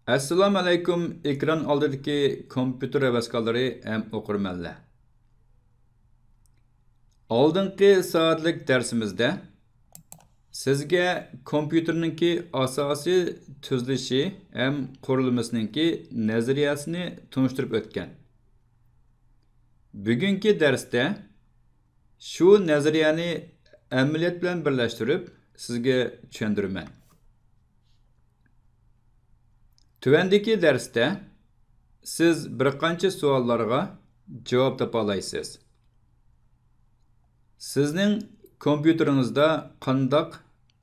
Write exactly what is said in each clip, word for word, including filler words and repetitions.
ئەسسالامۇئەلەيكۇم، ئېكران ئالدىدىكى كومپيۇتېر ھەۋەسكارلىرى ھەم ئوقۇرمەنلەر. ئالدىنقى سائەتلىك دەرسىمىزدە سىزگە كومپيۇتېرنىڭكى ئاساسىي تۈزۈلۈشى ھەم قۇرۇلمىسىنىڭكى نەزەرىيەسىنى تونۇشتۇرۇپ ئۆتكەن. بۈگۈنكى دەرستە شۇ نەزەرىيەنى ئەمەلىيەت بىلەن بىرلەشتۈرۈپ سىزگە چۈشەندۈرىمەن. تۆۋەندىكى دەرستە سىز بىر قانچە سوئاللارغا جاۋاب تاپالايسىز. سىزنىڭ كومپيۇتېرىڭىزدا قانداق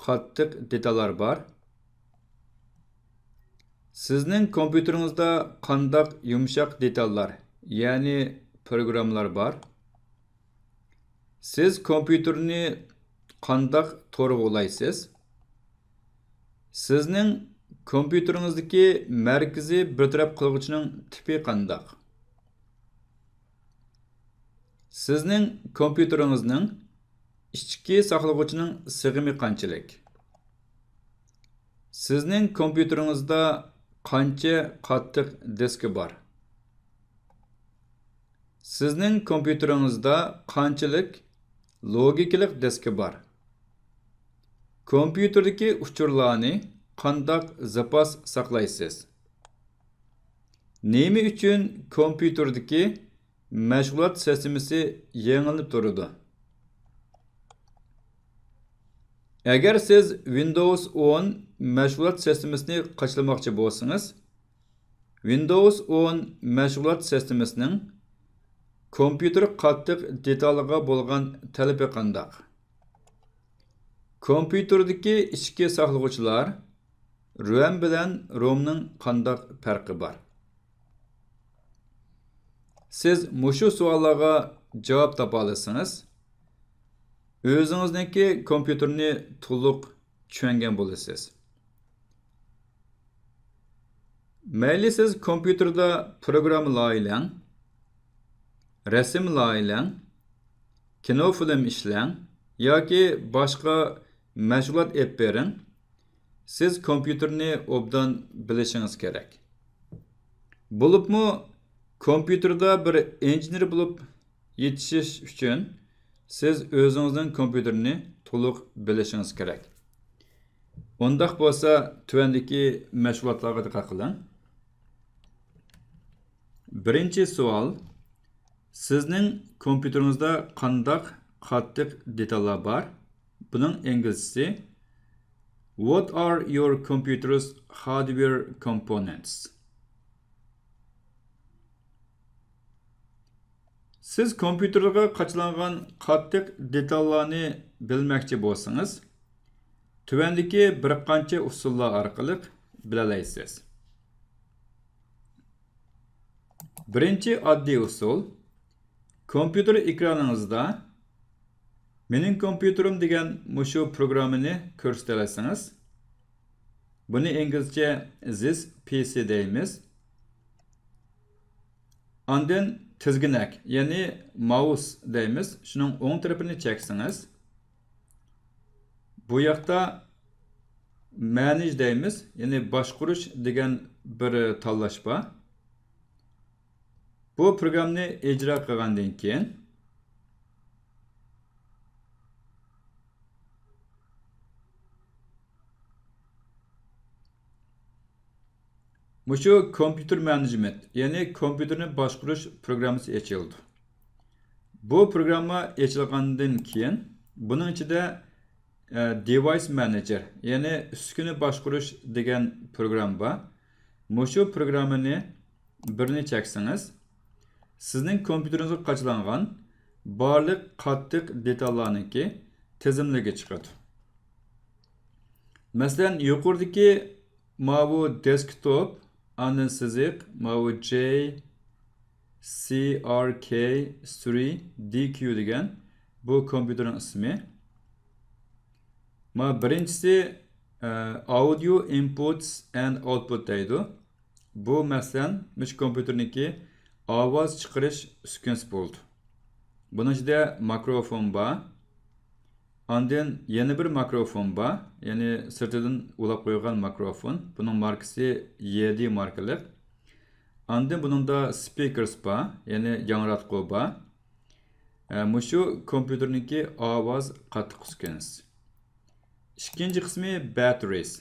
قاتتىق دېتاللار بار؟ سىزنىڭ كومپيۇتېرىڭىزدا قانداق يۇمشاق دېتاللار، يەنى پروگراممىلار بار؟ سىز كومپيۇتېرنى قانداق تورغا ئۇلايسىز؟ سىزنىڭ كومپيۇتېرىڭىزدىكى مەركىزىي بىر تەرەپ قىلغۇچنىڭ تىپى قانداق؟ سىزنىڭ كومپيۇتېرىڭىزنىڭ ئىچكى ساقلىغۇچىنىڭ سىغىمى قانچىلىك؟ سىزنىڭ كومپيۇتېرىڭىزدا قانچە قاتتىق دىسكا بار؟ سىزنىڭ كومپيۇتېرىڭىزدا قانچىلىك لوگىكىلىق دىسكا بار؟ كومپيۇتېردىكى ئۇچۇرلارنى قانداق زاپاس ساقلايسىز؟ نېمە ئۈچۈن كومپيۇتېردىكى مەشغۇلات سىستېمىسى يېڭىلىنىپ تۇرىدۇ؟ ئەگەر سىز ۋىندوۋس ئون مەشغۇلات سىستېمىسىنى قاچىلىماقچى بولسىڭىز، ۋىندوۋس ئون مەشغۇلات سىستېمىسىنىڭ كومپيۇتېر قاتتىق دېتالىغا بولغان تەلىپى قانداق؟ كومپيۇتېردىكى ئىچكى ساقلىغۇچلار رام بىلەن رومنىڭ قانداق پەرقى بار؟ سىز مۇشۇ سوئاللارغا جاۋاب تاپالىسىڭىز، ئۆزىڭىزنىڭكى كومپيۇتېرنى تولۇق چۈشەنگەن بولىسىز. مەيلى سىز كومپيۇتېردا پروگرامما لايىھىلەڭ، رەسىم لايىھىلەڭ، كىنو فىلىم ئىشلەڭ ياكى باشقا مەشغۇلات ئېلىپ بېرىڭ، سىز كومپيۇتېرنى ئوبدان بىلىشىڭىز كېرەك. بولۇپمۇ كومپيۇتېردا بىر ئىنژېنېر بولۇپ يېتىشىش ئۈچۈن سىز ئۆزىڭىزنىڭ كومپيۇتېرنى تولۇق بىلىشىڭىز كېرەك. ئۇنداق بولسا تۆۋەندىكى مەشغۇلاتلارغا دىققەت قىلىڭ. بىرىنچى سوئال، سىزنىڭ كومپيۇتېرىڭىزدا قانداق قاتتىق دېتاللار بار؟ بۇنىڭ ئىنگلىزچىسى، What are your computer's hardware components? سىز كومپيۇتېرغا قاچىلانغان قاتتىق دېتاللارنى بىلمەكچى بولسىڭىز، تۆۋەندىكى بىر قانچە ئۇسۇللار ئارقىلىق بىلەلەيسىز. بىرىنچى ئاددىي ئۇسۇل، كومپيۇتېر ئېكرانىڭىزدا مېنىڭ كومپيۇتېرىم دېگەن مۇشۇ پروگراممىنى كۆرسىتەلىسىڭىز، بۇنى ئىنگلىزچە زىس پى سى دەيمىز. ئاندىن تىزگىنەك، يەنى ماۋۇس دەيمىز، شۇنىڭ ئوڭ تەرىپىنى چەكسىڭىز، بۇ ياقتا مەنېج دەيمىز، يەنى باشقۇرۇش دېگەن بىر تاللاش بار. بۇ پروگراممىنى ئىجرا قىلغاندىن كېيىن، مۇشۇ كومپيۇتېر مەنېجمېنت، يەنى كومپيۇتېرنى باشقۇرۇش پروگراممىسى ئېچىلىدۇ. بۇ پروگرامما ئېچىلغاندىن كېيىن، بۇنىڭ ئىچىدە، ئە، دېۋايس مەنېجېر، يەنى ئۈسكۈنە باشقۇرۇش دېگەن پروگرامما بار. مۇشۇ پروگراممىنى بىرنى چەكسىڭىز، سىزنىڭ كومپيۇتېرىڭىزغا قاچىلانغان بارلىق قاتتىق دېتاللارنىڭكى تىزىملىكى چىقىدۇ. مەسىلەن، يۇقىرىدىكى ماۋۇ دېسكتوپ، ئاندىن سىزىق، ماۋۇ جەي سى ئار كەي سىرى دى كىيۇ دېگەن بۇ كومپيۇتېرنىڭ ئىسمى. مانا بىرىنچىسى، ئە، ئاۋدىيو ئىنپۇتس ئەند ئاۋتپۇت دەيدۇ. بۇ، مەسىلەن، مۇشۇ كومپيۇتېرنىڭكى ئاۋاز چىقىرىش ئۈسكۈنىسى بولىدۇ. بۇنىڭ ئىچىدە مىكروفون بار. ئاندىن يەنە بىر ماكروفون بار، يەنى سىرتىدىن ئۇلاپ قويغان ماكروفون. بۇنىڭ ماركىسى يې دى ماركىلىق. ئاندىن بۇنىڭدا سپىكېرس بار، يەنى ياڭراتقۇ بار. ئە، مۇشۇ كومپيۇتېرنىڭكى ئاۋاز قاتتىق ئۈسكۈنىسى. ئىككىنچى قىسمى بەتتېرىيس،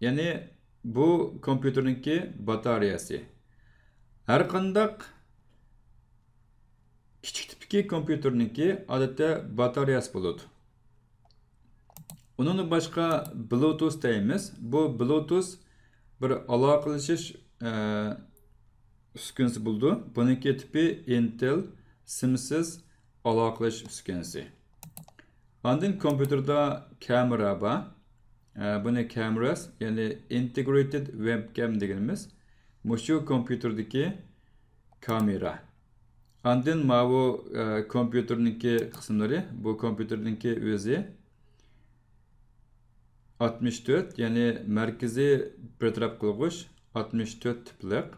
يەنى بۇ كومپيۇتېرنىڭكى باتارېيەسى. ھەر قانداق كىچىك تىپتىكى كومپيۇتېرنىڭكى ئادەتتە باتارېيەسى بولىدۇ. ئۇنىڭدىن باشقا بلۇتۇس دەيمىز. بۇ بلۇتۇس بىر ئالاقىلىشىش، ئە، ئۈسكۈنىسى بولىدۇ. بۇنىڭكى تىپى ئىنتېل سىمسىز ئالاقىلىشىش ئۈسكۈنىسى. ئاندىن كومپيۇتېردا كامېرا بار. ئە، بۇنى كامېراس، يەنى ئىنتېگرېتېد ۋېبكام دېگىنىمىز مۇشۇ كومپيۇتېردىكى كامېرا. ئاندىن ماۋۇ، ئە، كومپيۇتېرنىڭكى قىسىملىرى، بۇ كومپيۇتېرنىڭكى ئۆزى ئاتمىش تۆت، يەنى مەركىزىي بىر تەرەپ قىلغۇچ ئاتمىش تۆت تىپلىق.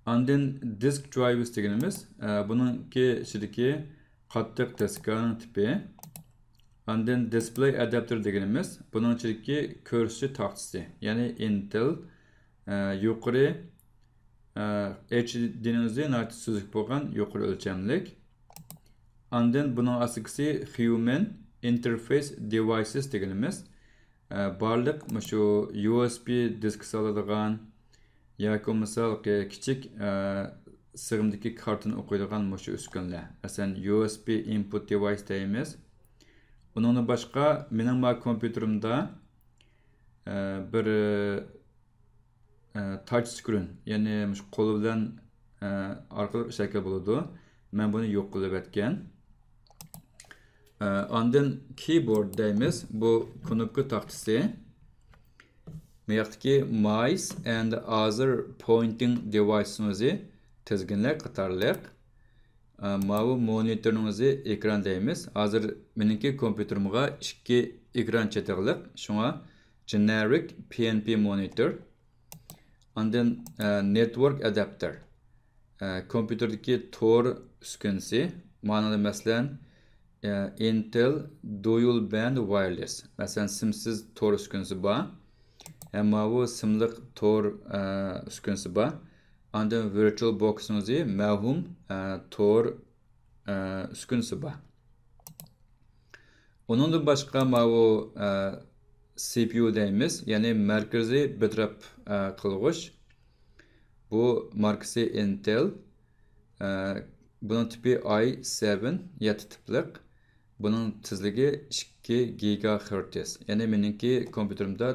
ئاندىن دىسك درايۋېرس دېگىنىمىز، ئە، بۇنىڭكى ئىچىدىكى قاتتىق دىسكانىڭ تىپى. ئاندىن دىسپلېي ئاداپتېر دېگىنىمىز بۇنىڭ ئىچىدىكى كۆرسىتىش تاختىسى، يەنى ئىنتېل، ئە، يۇقىرى، ئە، ئېچ دى نىڭ ئۆزى ناھايىتى سۈزۈك بولغان يۇقىرى ئۆلچەملىك. ئاندىن بۇنىڭ ئاستىدىكىسى ھيۇمەن ئىنتېرفېيس دېۋايسېس دېگىنىمىز، ئە، بارلىق مۇشۇ يۇ ئېس بى دىسك سالىدىغان ياكى بولمىسا كىچىك، ئە، سىغىمدىكى كارتىنى ئوقۇيدىغان مۇشۇ ئۈسكۈنىلەر. مەسىلەن، يۇ ئېس بى ئىنپۇت دېۋايس دەيمىز. ئۇنىڭدىن باشقا مېنىڭ ما كومپيۇتېرىمدا، ئە، بىر، ئە، تاچ سكرىن، يەنى مۇشۇ قول بىلەن، ئە، ئارقىلىق ئىشلەتكىلى بولىدۇ. مەن بۇنى يوق قىلىۋەتكەن. ئە، ئاندىن كىيبورد دەيمىز. بۇ كۇنۇپكا تاختىسى. بۇ ياقتىكى مايس ئەند ئازېر پوينتىڭ دېۋايسنىڭ ئۆزى تىزگىنلەر قاتارلىق. ئە، ماۋۇ مونىتورنىڭ ئۆزى ئېكران دەيمىز. ھازىر مېنىڭكى كومپيۇتېرىمغا ئىككى ئېكران چېتىقلىق، شۇڭا جېنېرىك پى ئېن پى مونىتور. ئاندىن، ئە، نېتۋورك ئاداپتېر. ئە، كومپيۇتېردىكى تور ئۈسكۈنىسى. مانىدا مەسىلەن، ئە، ئىنتېل دۇيۇل بەند ۋايىرلېس. مەسىلەن، سىمسىز تور ئۈسكۈنىسى بار. ھەم ماۋۇ سىملىق تور، ئە، ئۈسكۈنىسى بار. ئاندىن ۋىرتۇئال بوكسنىڭ ئۆزى مەۋھۇم، ئە، تور، ئە، ئۈسكۈنىسى بار. ئۇنىڭدىن باشقا ماۋۇ، ئە، سى پى يۇ دەيمىز، يەنى مەركىزىي بىر تەرەپ، ئە، قىلغۇچ. بۇ ماركىسى ئىنتېل. ئە، بۇنىڭ تىپى ئاي سەۋەن، يەتتە تىپلىق. بۇنىڭ تېزلىكى ئىككى گىگا خېرتز. يەنى مېنىڭكى كومپيۇتېرىمدا،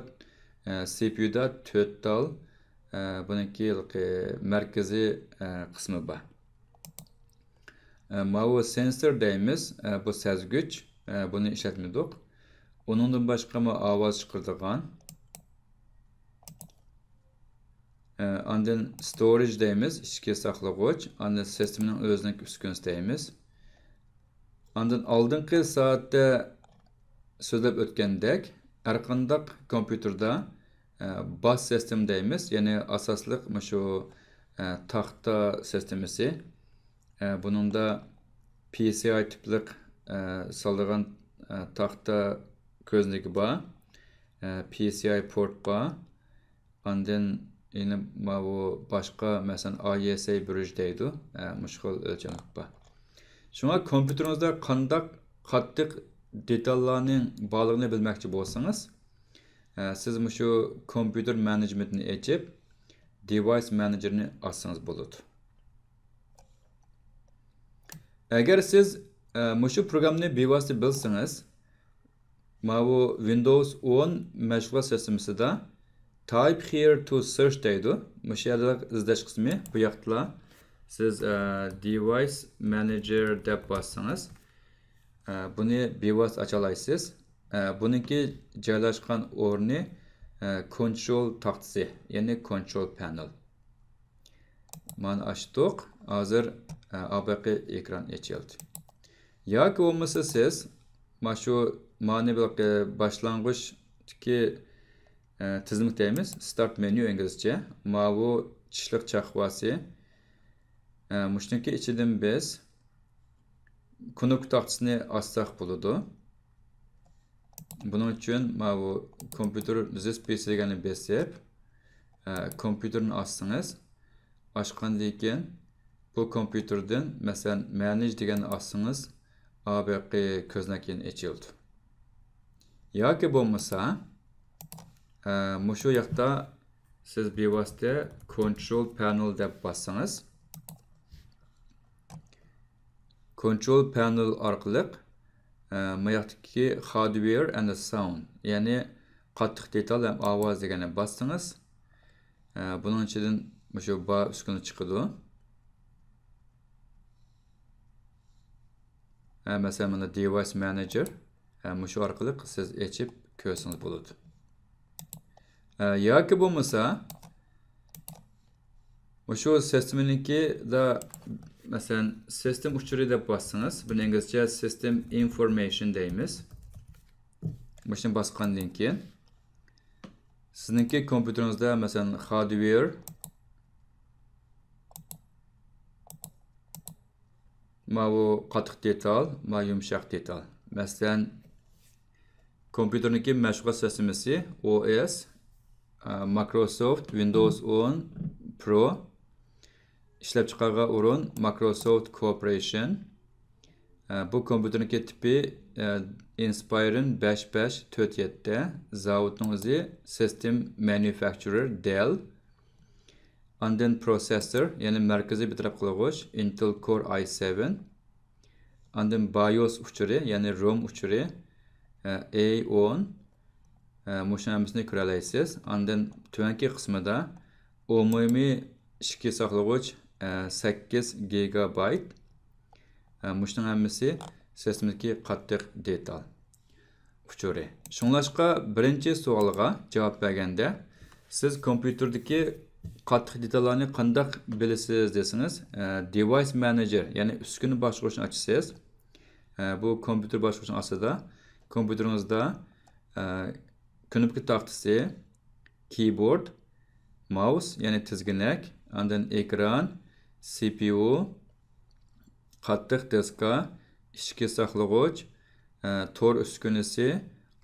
ئە، سى پى يۇدا تۆت تال، ئە، بۇنىڭكى ھېلىقى مەركىزىي، ئە، قىسمى بار. ئە، ماۋۇ سېنسور دەيمىز، ئە، بۇ سەزگۈچ، ئە، بۇنى ئىشلەتمىدۇق. ئۇنىڭدىن باشقا ما ئاۋاز چىقىرىدىغان. ئە، ئاندىن ستورېج دەيمىز، ئىچكى ساقلىغۇچ. ئاندىن سىستېمىنىڭ ئۆزىنىڭ ئۈسكۈنىسى دەيمىز. ئاندىن ئالدىنقى سائەتتە سۆزلەپ ئۆتكەندەك، ھەرقانداق كومپيۇتېردا، ئە، باس سىستېما دەيمىز، يەنى ئاساسلىق مۇشۇ، ئە، تاختا سىستېمىسى. ئە، بۇنىڭدا پى سى ئاي تىپلىق، ئە، سالىدىغان، ئە، تاختا كۆزنىكى بار. ئە، پى سى ئاي پورت بار. ئاندىن يەنە ماۋۇ باشقا، مەسىلەن، ئاي ئېس ئەي بىرىج دەيدۇ. ئە، مۇشۇ خىل ئۆلچەملىك بار. شۇڭا كومپيۇتېرىڭىزدا قانداق قاتتىق دېتاللارنىڭ بارلىقىنى بىلمەكچى بولسىڭىز، ئە، سىز مۇشۇ كومپيۇتېر مەنېجمېنتىنى ئېچىپ، دېۋايس مەنېجېرنى ئاچسىڭىز بولىدۇ. ئەگەر سىز، ئە، مۇشۇ پروگرامنى بىۋاسىتە بىلسىڭىز، ماۋۇ ۋىندوۋس ئون مەشغۇلات سىستېمىسىدا Type here to search دەيدۇ. مۇشۇ يەردە ئىزدەش قىسمى، بۇ ياقتىلا سىز، ئە، دېۋايس مەنېجېر دەپ باسسىڭىز، ئە، بۇنى بىۋاسىتە ئاچالايسىز. ئە، بۇنىڭكى جايلاشقان ئورنى، ئە، كونسول تاختىسى، يەنى كونسول پەنېل. مانا ئاچتۇق. ھازىر، ئە، ئاباقى ئېكران ئېچىلدى. ياكى بولمىسا سىز مانا شۇ مانى بىر باشلانغۇچتىكى، ئە، تىزىملىك دەيمىز، ستارت مېنيۇ ئىنگلىزچە. ماۋۇ چىشلىق چاقۋاسى. ئە، مۇشۇنىڭكى ئىچىدىن بىز كۇنۇپكا تاختىسىنى ئاچساق بولىدۇ. بۇنىڭ ئۈچۈن ماۋۇ كومپيۇتېر زىس پى سى دېگەننى بېسىپ، ئە، كومپيۇتېرنى ئاچسىڭىز، ئاچقاندىن كېيىن بۇ كومپيۇتېردىن، مەسىلەن، مانېج دېگەننى ئاچسىڭىز، ئابىقى كۆزنەك يەنە ئېچىلىدۇ. ياكى بولمىسا، ئە، مۇشۇ ياقتا سىز بىۋاسىتە كونترول پانېل دەپ باسسىڭىز، كونترول پانېل ئارقىلىق، ئە، ماياقتىكى ھاردۋېر ئەند ساۋند، يەنى قاتتىق دېتال ھەم ئاۋاز دېگەننى باسسىڭىز، ئە، بۇنىڭ ئىچىدىن مۇشۇ بار ئۈسكۈنە چىقىدۇ. ئە، مەسىلەن، مانا دېۋايس مانېجېر. ئە، مۇشۇ ئارقىلىق سىز ئېچىپ كۆرسىڭىز بولىدۇ. ئە، ياكى بولمىسا، مۇشۇ سىستېمىنىڭكىدا، مەسىلەن، سىستېم ئۇچۇرى دەپ باسسىڭىز، بۇنى ئىنگلىزچە سىستېم ئىنفورمېيشن دەيمىز. مۇشۇنى باسقاندىن كېيىن، سىزنىڭكى كومپيۇتېرىڭىزدا، مەسىلەن، ھاردۋېر، ماۋۇ قاتتىق دېتال، ماۋۇ يۇمشاق دېتال. مەسىلەن، كومپيۇتېرنىڭكى مەشغۇلات سىستېمىسى، ئو ئېس، ئە، مايكروسوفت ۋىندوۋس ئون پرو، ئىشلەپچىقارغان ئورۇن مايكروسوفت كورپورېيشن. ئە، بۇ كومپيۇتېرنىڭكى تىپى، ئە، ئىنسپايرىن بەش بەش تۆت يەتتە، زاۋۇتنىڭ ئۆزى سىستېم مانۇفەكچۇرېر دېل. ئاندىن پروسېسسور، يەنى مەركىزىي بىر تەرەپ قىلغۇچ، ئىنتېل كور ئاي سەۋەن. ئاندىن بايوس ئۇچۇرى، يەنى روم ئۇچۇرى، ئە، ئەي ئون. ئە، مۇشۇنىڭ ھەممىسىنى كۆرەلەيسىز. ئاندىن تۆۋەنكى قىسمىدا ئومۇمىي ئىچكى ساقلىغۇچ، ئە، سەككىز گىگابايت. ئە، مۇشۇنىڭ ھەممىسى سىستېمىدىكى قاتتىق دېتال ئۇچۇرى. شۇڭلاشقا، بىرىنچى سوئالغا جاۋاب بەرگەندە، سىز كومپيۇتېردىكى قاتتىق دېتاللارنى قانداق بىلىسىز دېسىڭىز، ئە، دېۋايس مانېجېر، يەنى ئۈسكۈنە باشقۇرۇشنى ئاچىسىز. ئە، بۇ كومپيۇتېر باشقۇرۇشنىڭ ئاستىدا، كومپيۇتېرىڭىزدا، ئە، كۇنۇپكا تاختىسى، كىيبورد، ماۋس، يەنى تىزگىنەك، ئاندىن ئېكران، سى پى يۇ، قاتتىق دىسكا، ئىچكى ساقلىغۇچ، ئە، تور ئۈسكۈنىسى،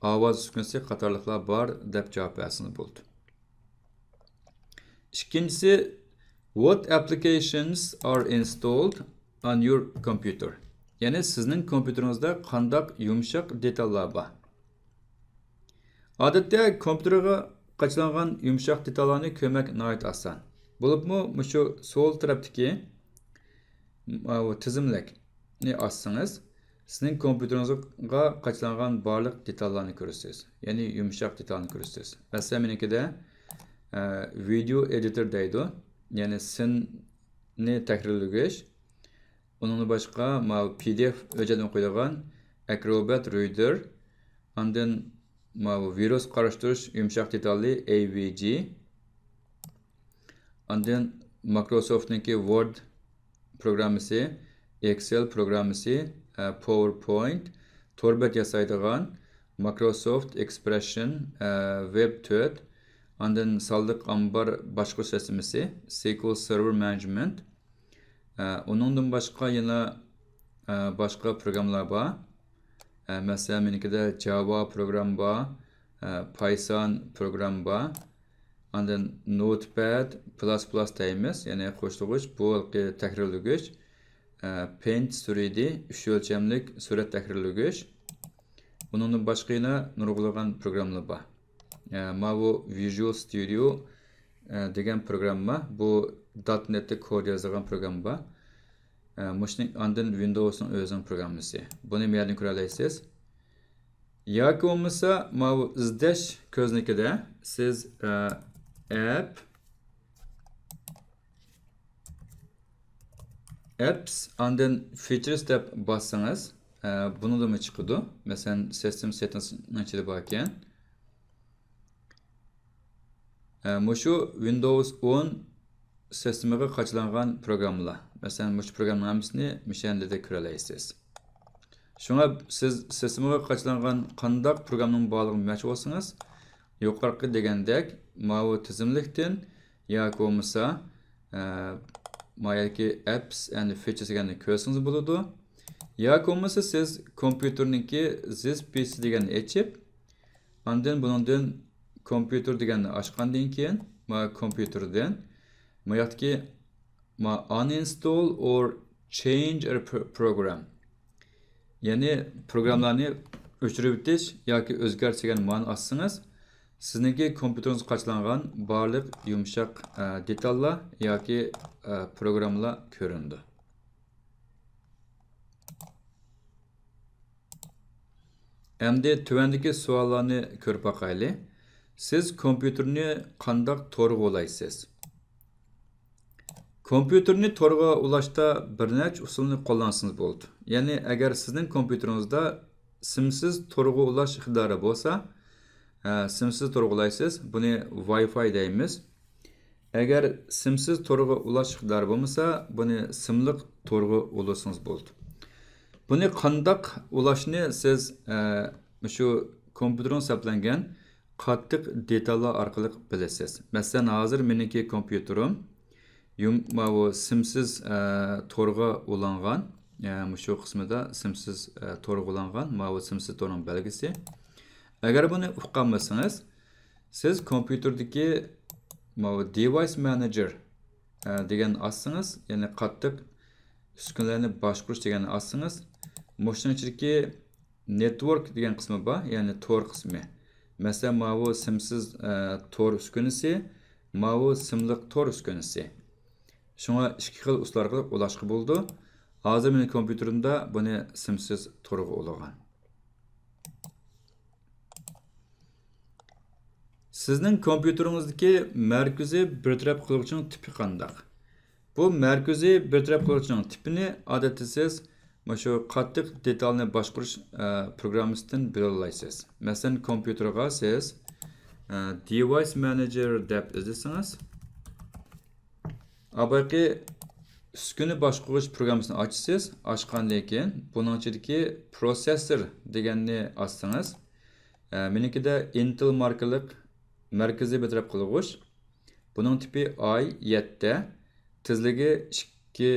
ئاۋاز ئۈسكۈنىسى قاتارلىقلار بار دەپ جاۋاب بەرسىڭىز بولىدۇ. ئىككىنچىسى، what applications are installed on your computer؟ يەنى سىزنىڭ كومپيۇتېرىڭىزدا قانداق يۇمشاق دېتاللار بار؟ ئادەتتە كومپيۇتېرغا قاچىلانغان يۇمشاق دېتاللارنى كۆرمەك ناھايىتى ئاسان. بولۇپمۇ مۇشۇ سول تەرەپتىكى ماۋۇ تىزىملىكنى ئاچسىڭىز، سىزنىڭ كومپيۇتېرىڭىزغا قاچىلانغان بارلىق دېتاللارنى كۆرىسىز. يەنى يۇمشاق دېتالنى كۆرىسىز. مەسىلەن، مېنىڭكىدە، ئە، ۋىدېئو ئېدىتور دەيدۇ. يەنى سىننى تەھرىرلىگۈچ. ئۇنىڭدىن باشقا، ماۋۇ پى دى ئېف ھۆججەتنى ئوقۇيدىغان ئەكروبات رىدەر. ئاندىن ماۋۇ ۋىرۇس قارىشتۇرۇش يۇمشاق دېتالى، ئەي ۋى جى. ئاندىن مايكروسوفتنىڭكى ۋورد پروگراممىسى، ئېكسېل پروگراممىسى، ئە، پاۋېرپوينت، تور بەت ياسايدىغان، مايكروسوفت ئېكسپرېششن، ئە، ۋېب تۆت، ئاندىن سانلىق ئامبار باشقۇرۇش سىستېمىسى، سىكۋېل سېرۋېر مانېجمېنت. ئە، ئۇنىڭدىن باشقا يەنە، ئە، باشقا پروگراممىلار بار. ئە، مەسىلەن، مېنىڭكىدە جاۋا پروگرامما بار، ئە، پايسان پروگرامما بار. ئاندىن نوتپەد پىلاس پىلاس دەيمىز، يەنى قوشۇلغۇچ، بۇ ھېلىقى تەھرىرلىگۈچ، ئە، پەينت سۈرىدى، ئۈچ ئۆلچەملىك سۈرەت تەھرىرلىگۈچ. ئۇنىڭدىن باشقا يەنە نۇرغۇنلىغان پروگراممىلار بار. ئە، ماۋۇ ۋىژۇئال ستۇدىيو، ئە، دېگەن پروگرامما، بۇ دات نېتتە كود يازىدىغان پروگرامما بار. ئە، مۇشۇنىڭ ئاندىن ۋىندوۋسنىڭ ئۆزىنىڭ پروگراممىسى. بۇنى مۇ يەردىن كۆرەلەيسىز. ياكى بولمىسا، ماۋۇ ئىزدەش كۆزنىكىدە سىز، ئە، ئەپ، ئەپس، ئاندىن فىچېرس دەپ باسسىڭىز، ئە، بۇنىڭدىمۇ چىقىدۇ. مەسىلەن، سىستېم سېتىنگسنىڭ ئىچىدە باركەن. ئە، مۇشۇ ۋىندوۋس ئون سىستېمىغا قاچىلانغان پروگراممىلار. مەسىلەن، مۇشۇ پروگراممىنىڭ ھەممىسىنى مۇشۇ يەردە كۆرەلەيسىز. شۇڭا سىز سىستېمىغا قاچىلانغان قانداق پروگراممىنىڭ بارلىقىنى بىلمەكچى بولسىڭىز، يۇقىرىقى دېگەندەك ماۋۇ تىزىملىكتىن ياكى بولمىسا، ئە، ما يەردىكى ئەپس ئەند فىچېرس دېگەننى كۆرسىڭىز بولىدۇ. ياكى بولمىسا سىز كومپيۇتېرنىڭكى زىس پى سى دېگەننى ئېچىپ، ئاندىن بۇنىڭدىن كومپيۇتېر دېگەننى ئاچقاندىن كېيىن، ما كومپيۇتېردىن ما ياقتىكى ما uninstall or change a pro- program، يەنى پروگراممىلارنى ئۆچۈرۈۋېتىش ياكى ئۆزگەرتىش دېگەن مانى ئاچسىڭىز، سىزنىڭكى كومپيۇتېرىڭىزغا قاچىلانغان بارلىق يۇمشاق، ئە، دېتاللار ياكى، ئە، پروگراممىلار كۆرۈنىدۇ. ئەمدى تۆۋەندىكى سوئاللارنى كۆرۈپ باقايلى. سىز كومپيۇتېرنى قانداق تورغا ئۇلايسىز؟ كومپيۇتېرنى تورغا ئۇلاشتا بىر نەچچە ئۇسۇلنى قوللانسىڭىز بولىدۇ. يەنى ئەگەر سىزنىڭ كومپيۇتېرىڭىزدا سىمسىز تورغا ئۇلاش ئىقتىدارى بولسا، ئە، سىمسىز تورغا ئۇلايسىز. بۇنى ۋاي فاي دەيمىز. ئەگەر سىمسىز تورغا ئۇلاش ئىقتىدارى بولمىسا، بۇنى سىملىق تورغا ئۇلىسىڭىز بولىدۇ. بۇنى قانداق ئۇلاشنى سىز، ئە، مۇشۇ كومپيۇتېرىڭىز سەپلەنگەن قاتتىق دېتاللار ئارقىلىق بىلىسىز. مەسىلەن، ھازىر مېنىڭكى كومپيۇتېرىم يۇم-، ماۋۇ سىمسىز، ئە، تورغا ئۇلانغان، ئە، مۇشۇ قىسمىدا سىمسىز، ئە، تورغا ئۇلانغان، ماۋۇ سىمسىز تورنىڭ بەلگىسى. ئەگەر بۇنى ئۇقالمىسىڭىز، سىز كومپيۇتېردىكى ماۋۇ دېۋايس مانېجېر، ئە، دېگەننى ئاچسىڭىز، يەنى قاتتىق ئۈسكۈنىلەرنى باشقۇرۇش دېگەننى ئاچسىڭىز، مۇشۇنىڭ ئىچىدىكى نېتۋورك دېگەن قىسمى بار، يەنى تور قىسمى. مەسىلەن، ماۋۇ سىمسىز، ئە، تور ئۈسكۈنىسى، ماۋۇ سىملىق تور ئۈسكۈنىسى. شۇڭا ئىككى خىل ئۇسۇل ئارقىلىق ئۇلاشقا بولىدۇ. ھازىر مېنىڭ كومپيۇتېرىمدا بۇنى سىمسىز تورغا ئۇلىغان. سىزنىڭ كومپيۇتېرىڭىزدىكى مەركىزىي بىر تەرەپ قىلغۇچىنىڭ تىپى قانداق؟ بۇ مەركىزىي بىر تەرەپ قىلغۇچىنىڭ تىپىنى، ئادەتتە، سىز مۇشۇ قاتتىق دېتالنى باشقۇرۇش، ئە، پروگراممىسىدىن بىلەلەيسىز. مەسىلەن، كومپيۇتېرغا سىز، ئە، دېۋايس مانېجېر دەپ ئىزدىسىڭىز، ئاۋۋالقى ئۈسكۈنە باشقۇرغۇچ پروگراممىسىنى ئاچىسىز. ئاچقاندىن كېيىن، بۇنىڭ ئىچىدىكى پروسېسسور دېگەننى ئاچسىڭىز، ئە، مېنىڭكىدە ئىنتېل ماركىلىق مەركىزىي بىر تەرەپ قىلغۇچ. بۇنىڭ تىپى ئاي يەتتە، تېزلىكى ئىككى،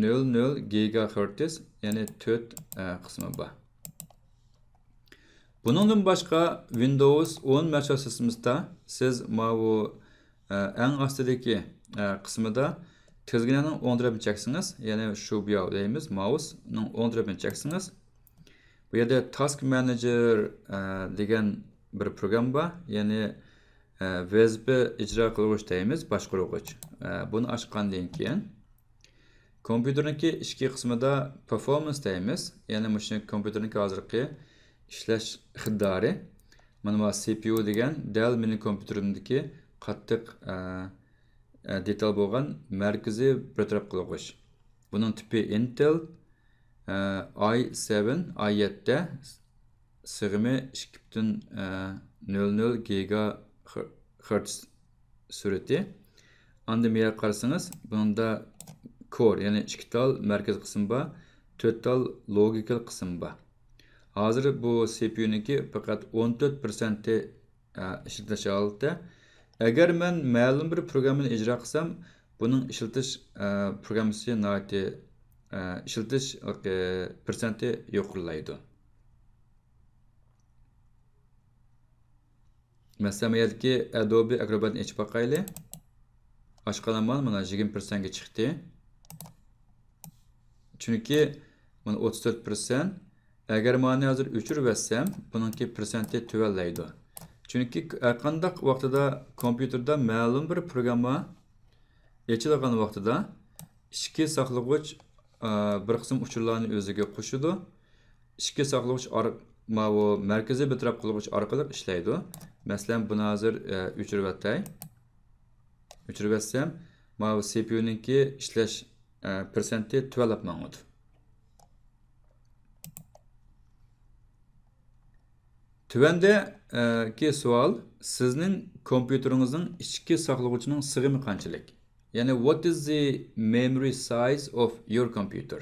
نۆل نۆل گىگا خېرتز، يەنى تۆت، ئە، قىسمى بار. بۇنىڭدىن باشقا، ۋىندوۋس ئون مەھسۇلات سىستېمىسىدا سىز ماۋۇ، ئە، ئەڭ ئاستىدىكى، ئە، قىسمىدا تىزگىنەنىڭ ئوڭ تەرىپىنى چەكسىڭىز، يەنى شۇبياۋ دەيمىز، ماۋۇسنىڭ ئوڭ تەرىپىنى چەكسىڭىز، بۇ يەردە تاسك مانېجېر، ئە، دېگەن بىر پروگرامما بار، يەنى، ئە، ۋەزىپە ئىجرا قىلغۇچ دەيمىز، باشقۇرغۇچ. ئە، بۇنى ئاچقاندىن كېيىن، كومپيۇتېرنىڭكى ئىچكى قىسمىدا پېرفورمانس دەيمىز. يەنى مۇشۇ كومپيۇتېرنىڭكى ھازىرقى ئىشلەش ئىقتىدارى. مانا بۇ سى پى يۇ دېگەن دەل مېنىڭ كومپيۇتېرىمدىكى قاتتىق، ئە، ئە، دېتال بولغان مەركىزىي بىر تەرەپ قىلغۇچ. بۇنىڭ تىپى ئىنتېل، ئە، ئاي سەۋەن، ئاي يەتتە، سىغىمى ئىككى پۈتۈن نۆل نۆل گىگا خېرتز سۈرئىتى. ئاندىن بۇ يەرگە قارىسىڭىز، بۇنىڭدا كور، يەنى ئىككى تال مەركىزىي قىسىم بار، تۆت تال لوگىكىلىق قىسىم بار. ھازىر بۇ سى پى يۇنىڭكى پەقەت ئون تۆت پىرسەنتى، ئە، ئىشلىتىش ھالىتى. ئەگەر مەن مەلۇم بىر پروگراممىنى ئىجرا قىلسام، بۇنىڭ ئىشلىتىش، ئە، پروگراممىسى ناھايىتى، ئە، ئىشلىتىش، ئە، پىرسەنتى يۇقىرىلايدۇ. مەسىلەن، بۇ يەردىكى ئەدوبى ئاكروباتنى ئېچىپ باقايلى. ئاچقاندا مانا، مانا يىگىرمە پىرسەنتكە چىقتى. چۈنكى مانا ئوتتۇز تۆت پىرسەنت. ئەگەر مانى ھازىر ئۆچۈرۈۋەتسەم، بۇنىڭكى پىرسەنتى تۆۋەنلەيدۇ. چۈنكى ھەرقانداق ۋاقتىدا كومپيۇتېردا مەلۇم بىر پروگرامما ئېچىلغان ۋاقتىدا ئىچكى ساقلىغۇچ، ئە، بىر قىسىم ئۇچۇرلارنى ئۆزىگە قوشىدۇ. ئىچكى ساقلىغۇچ ئار-، ماۋۇ مەركىزىي بىر تەرەپ قىلغۇچ ئارقىلىق ئىشلەيدۇ. مەسىلەن، بۇنى ھازىر، ئە، ئۆچۈرۈۋەتەي. ئۆچۈرۈۋەتسەم، ماۋۇ سى پى يۇنىڭكى ئىشلەش، ئە، پىرسەنتى تۆۋەنلەپ ماڭىدۇ. تۆۋەندە، ئە، كى سوئال، سىزنىڭ كومپيۇتېرىڭىزنىڭ ئىچكى ساقلىغۇچىنىڭ سىغىمى قانچىلىك؟ يەنى، what is the memory size of your computer?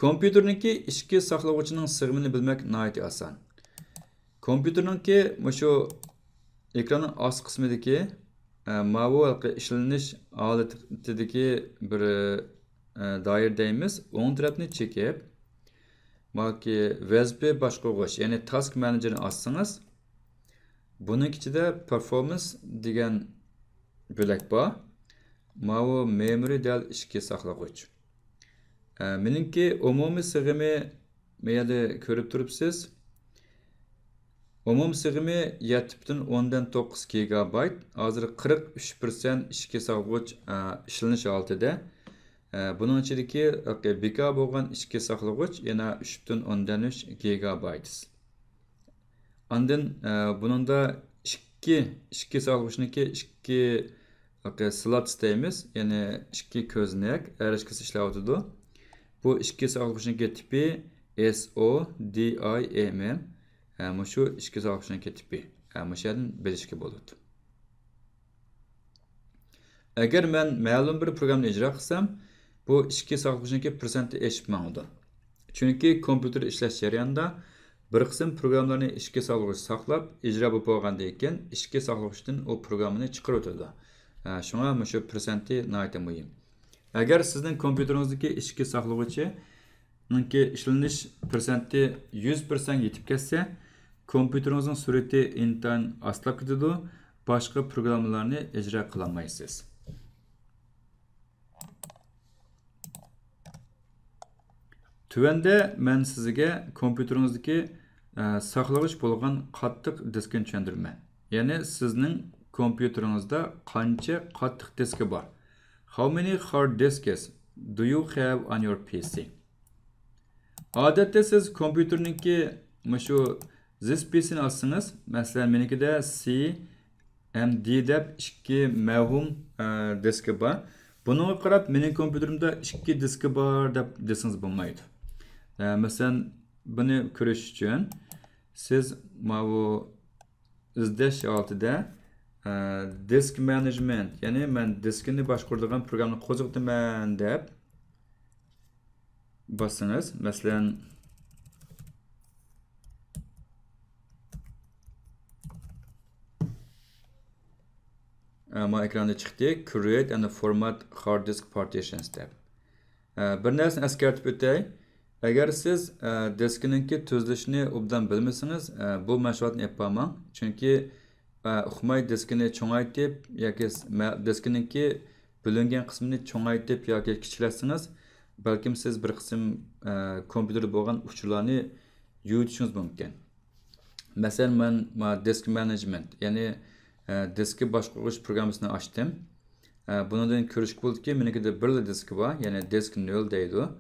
كومپيۇتېرنىڭكى ئىچكى ساقلىغۇچىنىڭ سىغىمىنى بىلمەك ناھايىتى ئاسان. كومپيۇتېرنىڭكى مۇشۇ ئېكراننىڭ ئاستى قىسمىدىكى، ئە، ماۋۇ ھېلىقى ئىشلىنىش ھالىتىدىكى بىر، ئە، دائىرە دەيمىز. ئوڭ تەرەپنى چېكىپ، ماكى ۋەزىپە باشقۇرغۇچ، يەنى تاسك مانېجېرنى ئاچسىڭىز، بۇنىڭ ئىچىدە پېرفورمانس دېگەن بۆلەك بار. ماۋۇ مېمورى دەل ئىچكى ساقلىغۇچ. ئە، مېنىڭكى ئومۇمىي سىغىمى، مۇ يەردە كۆرۈپ تۇرۇپسىز. ئومۇمىي سىغىمى يەتتە پۈتۈن ئوندىن توققۇز گىگابايت. ھازىر قىرىق ئۈچ پىرسەنت ئىچكى ساقلىغۇچ، ئە، ئىشلىنىش ھالىتىدە. ئە، بۇنىڭ ئىچىدىكى بىكار بولغان ئىچكى ساقلىغۇچ يەنە ئۈچ پۈتۈن ئوندىن ئۈچ گىگابايت. ئاندىن، ئە، بۇنىڭدا ئىككى، ئىككى ساقلىغۇچنىڭكى ئىككى، ئاقى، سلوت دەيمىز، يەنى ئىككى كۆزنەك ھەر ئىككىسى ئىشلەۋاتىدۇ. بۇ ئىككى ساقلىغۇچنىڭكى تىپى S O D I M M. ئە، مۇشۇ ئىككى ساقلىغۇچنىڭكى تىپى. ئە، مۇشۇ يەردىن بىلىشكە بولىدۇ. ئەگەر مەن مەلۇم بىر پروگرامنى ئىجرا قىلسام، بۇ ئىچكى ساقلىغۇچنىڭكى پىرسەنتى ئېشىپ ماڭىدۇ. چۈنكى كومپيۇتېر ئىشلەش جەريانىدا بىر قىسىم پروگراملارنى ئىچكى ساقلىغۇچ ساقلاپ، ئىجرا بولۇپ بولغاندىن كېيىن، ئىچكى ساقلىغۇچتىن ئۇ پروگراممىنى چىقىرىۋېتىدۇ. ھە، شۇڭا مۇشۇ پىرسەنتى ناھايىتى مۇھىم. ئەگەر سىزنىڭ كومپيۇتېرىڭىزدىكى ئىچكى ساقلىغۇچى نىڭكى ئىشلىنىش پىرسەنتى يۈز پىرسەنت يېتىپ كەتسە، كومپيۇتېرىڭىزنىڭ سۈرئىتى ئىنتايىن ئاستىلاپ كېتىدۇ، باشقا پروگراممىلارنى ئىجرا قىلالمايسىز. تۆۋەندە مەن سىزگە كومپيۇتېرىڭىزدىكى، ئە، ساقلىغۇچ بولغان قاتتىق دىسكىنى چۈشەندۈرىمەن. يەنى سىزنىڭ كومپيۇتېرىڭىزدا قانچە قاتتىق دىسكى بار؟ How many hard disks do you have on your P C? ئادەتتە سىز كومپيۇتېرنىڭكى مۇشۇ زىس پى سىنى ئاچسىڭىز، مەسىلەن، مېنىڭكىدە سى ئېم دى دەپ ئىككى مەۋھۇم، ئە، دىسكى بار. بۇنىڭغا قاراپ، مېنىڭ كومپيۇتېرىمدا ئىككى دىسكى بار دەپ دېسىڭىز بولمايدۇ. ئە، مەسىلەن، بۇنى كۆرۈش ئۈچۈن سىز ماۋۇ ئىزدەش ھالىتىدە، ئە، دىسك مانېجمېنت، يەنى مەن دىسكىنى باشقۇرىدىغان پروگرامنى قوزغىتىمەن دەپ باسسىڭىز، مەسىلەن، ئە، ما ئېكراندا چىقتى، Create and format hard disk partitions دەپ. ئە، بىر نەرسىنى ئەسكەرتىپ ئۆتەي. ئەگەر سىز، ئە، دىسكىنىڭكى تۈزۈلۈشىنى ئوبدان بىلمىسىڭىز، ئە، بۇ مەشغۇلاتنى ئېلىپ بارماڭ. چۈنكى، ئە، ئۇقماي دىسكىنى چوڭايتىپ ياكى س-، مە-، دىسكىنىڭكى بۆلۈنگەن قىسمىنى چوڭايتىپ ياكى كىچىكلەتسىڭىز، بەلكىم سىز بىر قىسىم، ئە، كومپيۇتېردا بولغان ئۇچۇرلارنى يۇيۇۋېتىشىڭىز مۇمكىن. مەسىلەن، مەن ما دىسك مانېجمېنت، يەنى، ئە، دىسكى باشقۇرغۇچ پروگراممىسىنى ئاچتىم. ئە، بۇنىڭدىن كۆرۈشكە بولىدۇكى، مېنىڭكىدە بىرلا دىسكى بار، يەنى دىسك نۆل دەيدۇ.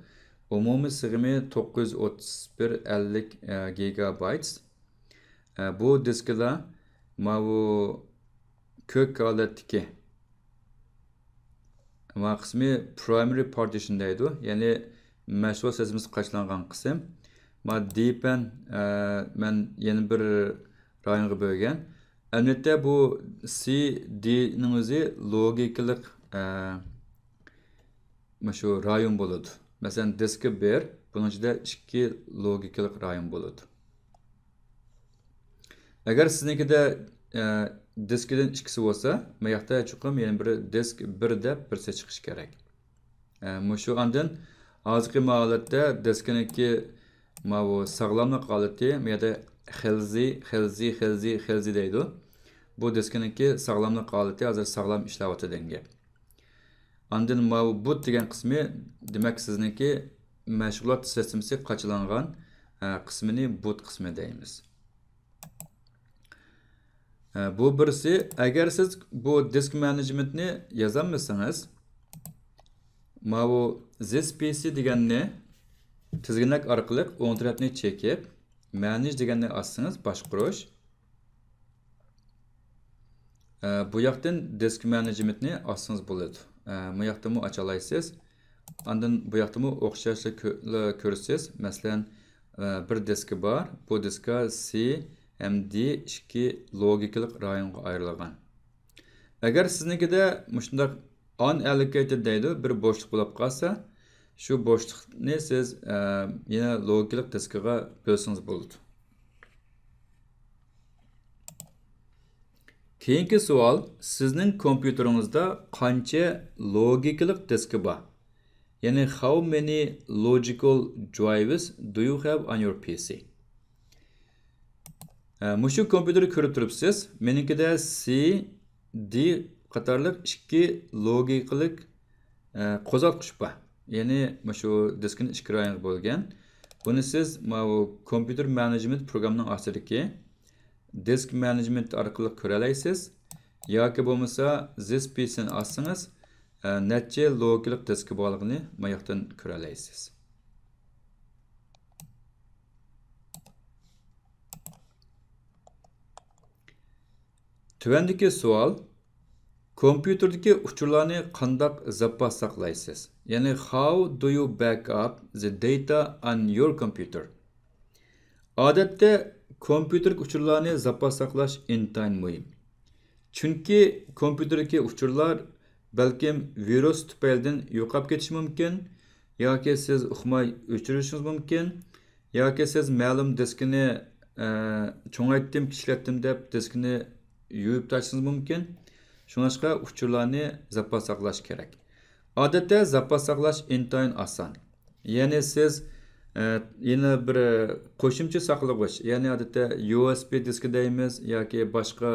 ئومۇمىي سىغىمى توققۇز يۈز ئوتتۇز بىر ئەللىك، ئە، گىگابايت. ئە، بۇ دىسكىدا ماۋۇ كۆك ھالەتتىكى ما قىسمى پرايمىرى پارتىشن دەيدۇ، يەنى مەشغۇلات سىستېمىسى قاچىلانغان قىسىم. ما دىپەن، ئە، مەن يەنە بىر رايونغا بۆلگەن. ئەلۋەتتە، بۇ سى دىنىڭ ئۆزى لوگىكىلىق، ئە، مۇشۇ رايون بولىدۇ. مەسىلەن، دىسكى بىر، بۇنىڭ ئىچىدە ئىككى لوگىكىلىق رايون بولىدۇ. ئەگەر سىزنىڭكىدە، ئە، دىسكىدىن ئىككىسى بولسا، ماياقتا چوقۇم يەنە بىر دىسك بىر دەپ بىرسى چىقىشى كېرەك. ئە، مۇشۇ ئاندىن ھازىرقى ما ھالەتتە دىسكىنىڭكى ماۋۇ ساغلاملىق ھالىتى، ما يەردە خېلزى، خېلزى، خېلزى، خېلزى دەيدۇ. بۇ دىسكىنىڭكى ساغلاملىق ھالىتى ھازىر ساغلام ئىشلەۋاتىدۇ دېگەن گەپ. ئاندىن ماۋۇ بۇت دېگەن قىسمى، دېمەك، سىزنىڭكى مەشغۇلات سىستېمىسى قاچىلانغان، ئە، قىسمىنى بۇت قىسمى دەيمىز. ئە، بۇ بىرسى، ئەگەر سىز بۇ دىسك مانېجمېنتنى يازالمىسىڭىز، ماۋۇ زىس پى سى دېگەننى تىزگىنلەك ئارقىلىق ئوڭ تەرەپنى چېكىپ، مانېج دېگەننى ئاچسىڭىز، باشقۇرۇش. ئە، بۇ ياقتىن دىسك مانېجمېنتنى ئاچسىڭىز بولىدۇ. ئە، بۇ ياقتىمۇ ئاچالايسىز. ئاندىن بۇ ياقتىمۇ ئوخشاشلا كۆ-، كۆرىسىز. مەسىلەن، ئە، بىر دىسكا بار. بۇ دىسكا سى ئەم دى ئىككى لوگىكىلىق رايونغا ئايرىلغان. ئەگەر سىزنىڭكىدە مۇشۇنداق ئانئەللوكېيتېد دەيدۇ، بىر بوشلۇق بولۇپ قالسا، شۇ بوشلۇقنى سىز، ئە، يەنە لوگىكىلىق دىسكىغا بۆلسىڭىز بولىدۇ. كېيىنكى سوئال، سىزنىڭ كومپيۇتېرىڭىزدا قانچە لوگىكىلىق دىسكى بار؟ يەنى how many logical drivers do you have on your P C؟ ھە، مۇشۇ كومپيۇتېرنى كۆرۈپ تۇرۇپسىز. مېنىڭكىدە سى، دى قاتارلىق ئىككى لوگىكىلىق، ئە، قوزغاتقۇچ بار. يەنى مۇشۇ دىسكىنى ئىككى رايونغا بۆلگەن. بۇنى سىز ماۋۇ كومپيۇتېر مەنېجمېنت پروگرامنىڭ ئاستىدىكى دىسك مەنېجمېنت ئارقىلىق كۆرەلەيسىز. ياكى بولمىسا زىس پى سىنى ئاچسىڭىز، ئە، نەچچە لوگىكىلىق دىسكى بارلىقىنى ماياقتىن كۆرەلەيسىز. تۆۋەندىكى سوئال، كومپيۇتېردىكى ئۇچۇرلارنى قانداق زاپاس ساقلايسىز؟ يەنى how do you back up the data on your computer؟ ئادەتتە كومپيۇتېردىكى ئۇچۇرلارنى زاپاس ساقلاش ئىنتايىن مۇھىم. چۈنكى كومپيۇتېردىكى ئۇچۇرلار بەلكىم ۋىرۇس تۈپەيلىدىن يوقاپ كېتىشى مۇمكىن، ياكى سىز ئۇقماي ئۆچۈرۈشىڭىز مۇمكىن، ياكى سىز مەلۇم دىسكىنى، ئە، چوڭايتتىم، كىچىكلەتتىم دەپ دىسكىنى يۇيۇپ تاشلىشىڭىز مۇمكىن. شۇڭلاشقا ئۇچۇرلارنى زاپاس ساقلاش كېرەك. ئادەتتە زاپاس ساقلاش ئىنتايىن ئاسان. يەنى سىز، ئە، يەنە بىر قوشۇمچە ساقلىغۇچ، يەنى ئادەتتە يۇ ئېس بى دىسكى دەيمىز ياكى باشقا،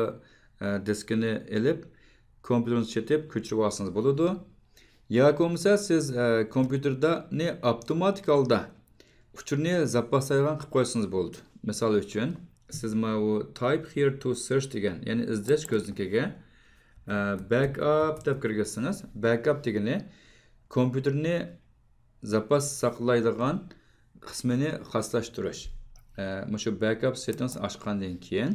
ئە، دىسكىنى ئېلىپ، كومپيۇتېرىڭىزغا چېتىپ كۆچۈرۈۋالسىڭىز بولىدۇ. ياكى بولمىسا سىز، ئە، كومپيۇتېرنى ئاپتوماتىك ھالدا ئۇچۇرنى زاپاسلايدىغان قىلىپ قويسىڭىز بولىدۇ. مىسال ئۈچۈن، سىز ماۋۇ type here to search دېگەن، يەنى ئىزدەش كۆزنىكىگە، ئە، backup دەپ كىرگۈزسىڭىز، backup دېگىنى كومپيۇتېرنى زاپاس ساقلايدىغان قىسمىنى خاسلاشتۇرۇش. ئە، مۇشۇ backup settings ئاچقاندىن كېيىن،